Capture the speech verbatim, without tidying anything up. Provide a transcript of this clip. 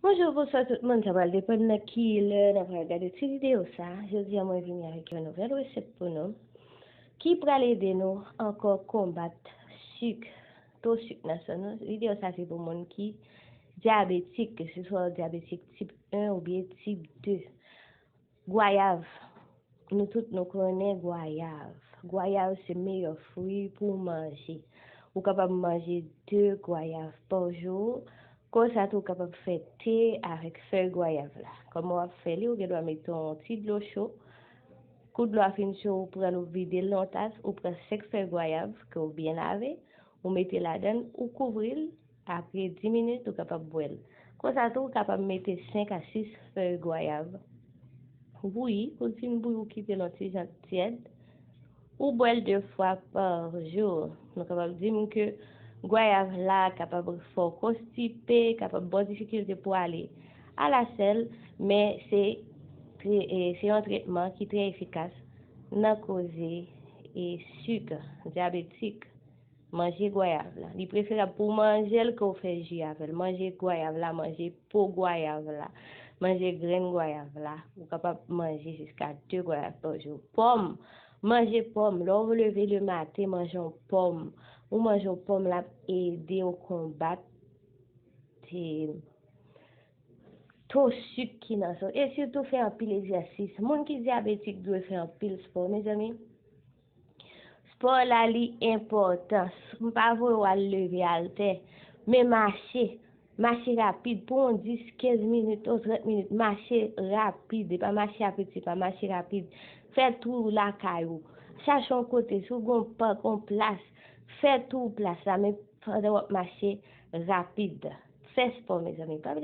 Bonjou, bonswa tout moun, sa pral depann nan ki lè n ap gade ti videyo sa. Jodi a mwen vini avèk yon nouvèl resèt pou nou ki pral ede nou ankò konbat sik, to sik nan san nou. Videyo sa se pou moun ki dyabetik, ke se swa dyabetik tip en oubyen tip de. Gwayav. Nou tout nou konnen gwayav. Gwayav se meyè fwi pou w manje. Ou kapab manje de gwayav pa jou. Konsa tou ou kapab fè te avèk fèy gwayav la. Kòman w ap fè li? Ou gen dwa mete yon ti dlo cho. Kou dlo a fin cho, ou pran l, ou vide l nan yon tas, ou pran senk fèy gwayav ke w byen lave, ou mete ladan l, ou kouvri l, apre dis minit, ou kapab bwè l. Konsa tou, ou kapab mete senk a sis fèy gwayav. Bouyi, kou l fin bouyi, ou kite l yon ti jan tyèd. Ou bwè l de fwa pa jou. Nou kapab di m ke gwayav la kapab fè w konstipe, kapab ba w difikilte pou ale alasèl, men se, se, e, se yon tretman ki trè efikas nan koze, e, sik, dyabetik. Manje gwayav la. Li preferab pou w manje l ke w fè ji avè l. Manje gwayav la, manje po gwayav la, manje grenn gwayav la. Ou kapab manje jiska de gwayav pa jou. Pòm, manje pòm. Lè w leve le maten, manje yon pòm. Ou manje yon pòm, l ap ede w konbat, e, to sik ki nan san w. E sitou fè anpil egzèsis. Moun ki dyabetik dwe fè anpil spò, mezanmi. Spò la, li enpòtan. M pa voye w al leve atè, men mache. Mache rapid pou yon dis, kenz minit ou trant minit. Mache rapid. E pa mache a piti pa, mache rapid. Fè tou lakay ou. Chache yon kote, si w gen yon pak, yon plas, fè tou plas la, men pandan w ap mache rapid. Fè spò, mezanmi. Pa bliye